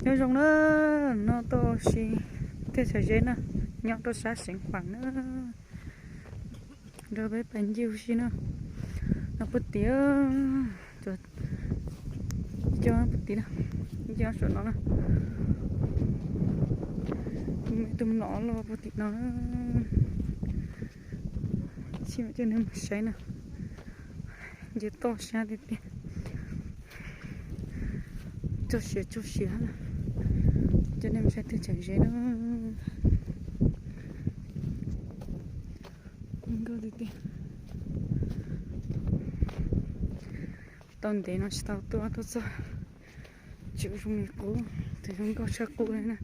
Nyob zoo na, no tuaj ua si teb chaws Zeb na, nyob rau sab Xeev Khuam na, nrog peb pais ncig ua si na. No puag tim, cov puag tim na, cov saum no na, tus mlom los puag tim no na. Coj nej mus saib na, nce toj siab tiag tiag. Txog siav txog siav, coj nej mus saib teb chaws Zeb na. Nkauj tiag tiag. Tau ntev no tsis tau tuaj, tuaj txog tsis ua zoo li qub, tus zoo nkauj tshaj qub li na.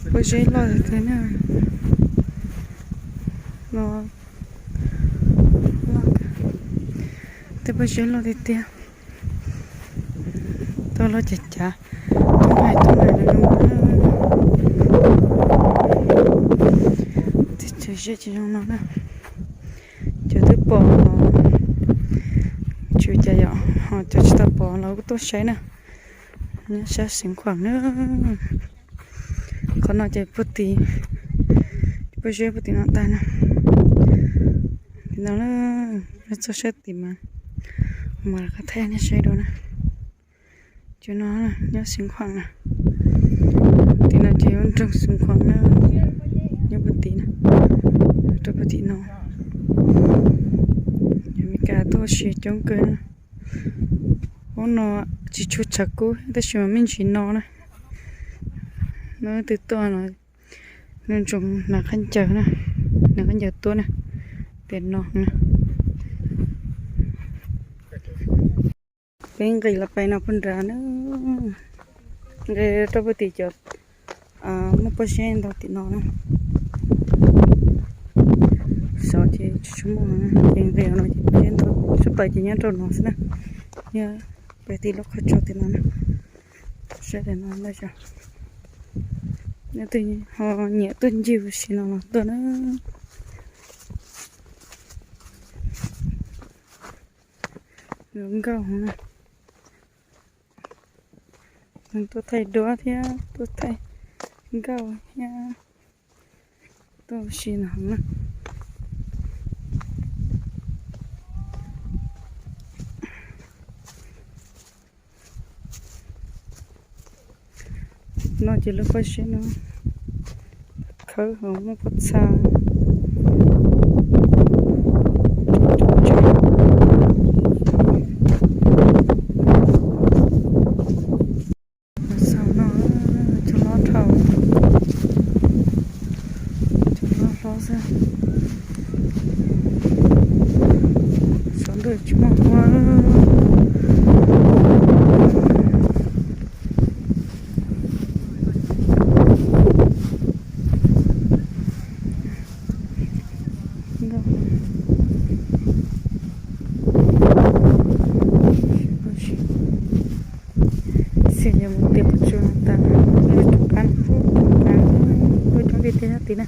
Pob zeb loj tiag tiag na. No, tej pob zeb loj tiag tiag. Tau loj cav cav, tub hais tub hais los zoo. Teb chaws Zeb ces zoo no na. Cov twb pom los tsis ua cas yom, ho cov tsis tau pom los kuj tuaj saib na. Nyob sab Xeev Khuam na. Qhov no ces puag tim, pob zeb puag tim no tag na. Tim no na, txog sab tim mas, mas qhov thaij nej saib dua na. Cov no nyob Xeev Khuam na. Tim no ces yuav nroog Xeev Khuam na, nyob puag tim na, rau puag tim no. Cov Meskas tuaj ua si coob kawg na. Ub no tsis tshua tshav kub tab sis mas me ntsis no na. No twb tuaj no, nws ntsoov hnav khaub ncaws na, hnav khaub ncaws tuaj na, tias no na. Peb nqis los pais no puag nrad na, nqis rau puag tim cov muaj pob zeb ntau tim no na. Xyov ces tsis tshua muaj no, ces nqis no ces pob zeb ntau, sab plaws ces nyob rau no xwb na. Yog peb tim lub qhov tsua tim no na, sab tim no ntag. Nyob twg ho nyiam tuaj ncig ua si no los tuaj na. Zoo nkauj na. Tuaj thaij duab thiab tuaj thaij nkauj thiab tuaj ua si no na. No ces lub pob zeb no khawb hauv muaj pob txha. Saum no cov hlob dhau, cov hlob hlob xwb. Saum ntug tsis muaj huab. Xyov yog mus tim qhov tsua no tas, rov qab no, kuj coob tiag tiag tiag na.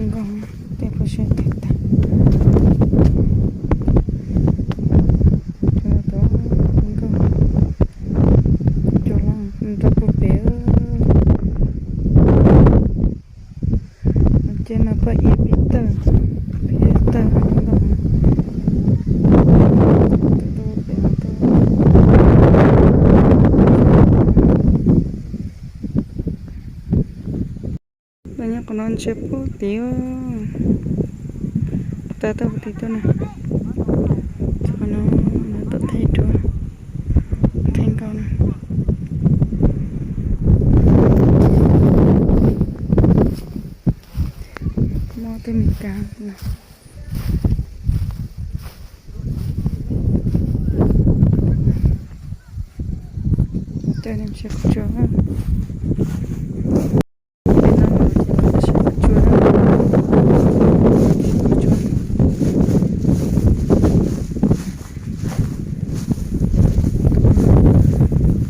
Nkaus tej pob zeb tag tag. Cov no tod nkaus, cov no nrog puag pem. Ces mas paj iab pib tawg, pib tawg nkaus. Nyob qhov no ntshe puag tid, tawg tau puag tid tuaj na. Qhov no lawv tuaj thaij duab, thaij nkauj na. Muaj tej Meskas na. Coj nej mus saib qhov tsua. Pem no ces tab sis qhov tsua na, qhov tsua.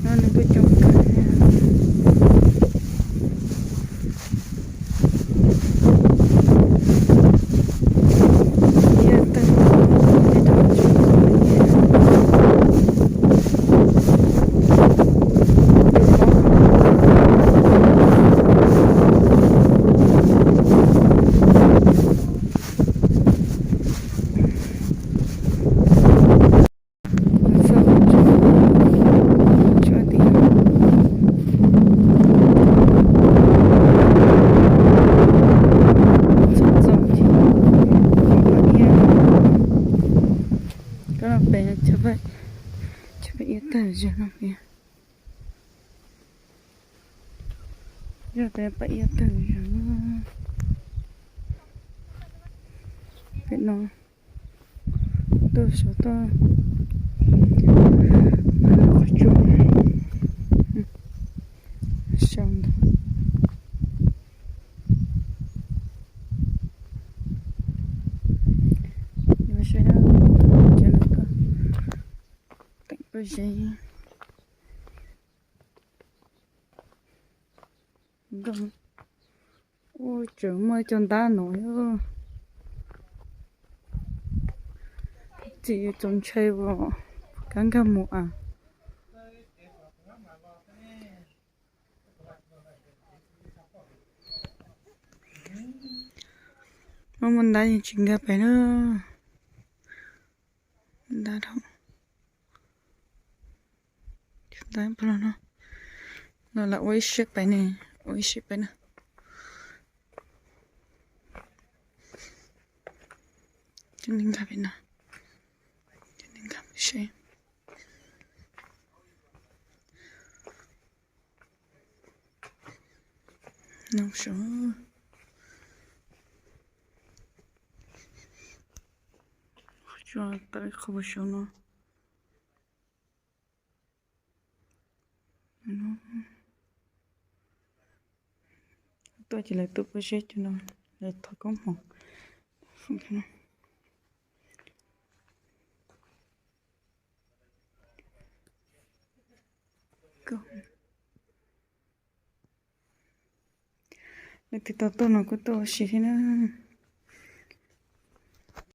No nws kuj coob kawg thiab. Ib yam tawg, ib yam tawg. Koj no pem chaw paj iab tawg zog no pem. Yog pem paj iab tawg zog no. Pem no tuaj saum toj qhov tsua. Saum ntawd. Saib na, cov no koj teem pob zeb nkauj. Ua tseem muaj cov ntab no. Txim txaus ntshai as, kab nkag mus as. Muaj muaj ntab yeej tsis nkag pem na. Ntab dhau. Ntab pag los no. No lam ua ib siab pem ne, ua ib siab pem na. Coj nej nkag pem no, coj nej nkag mus saib. No saum tsua tawm qhov saum no. Tuaj ces lawv tu pob zeb cov no, lawv thov koob hmoov. Leej twg tau tuaj no kuj tuaj ua si thiab na.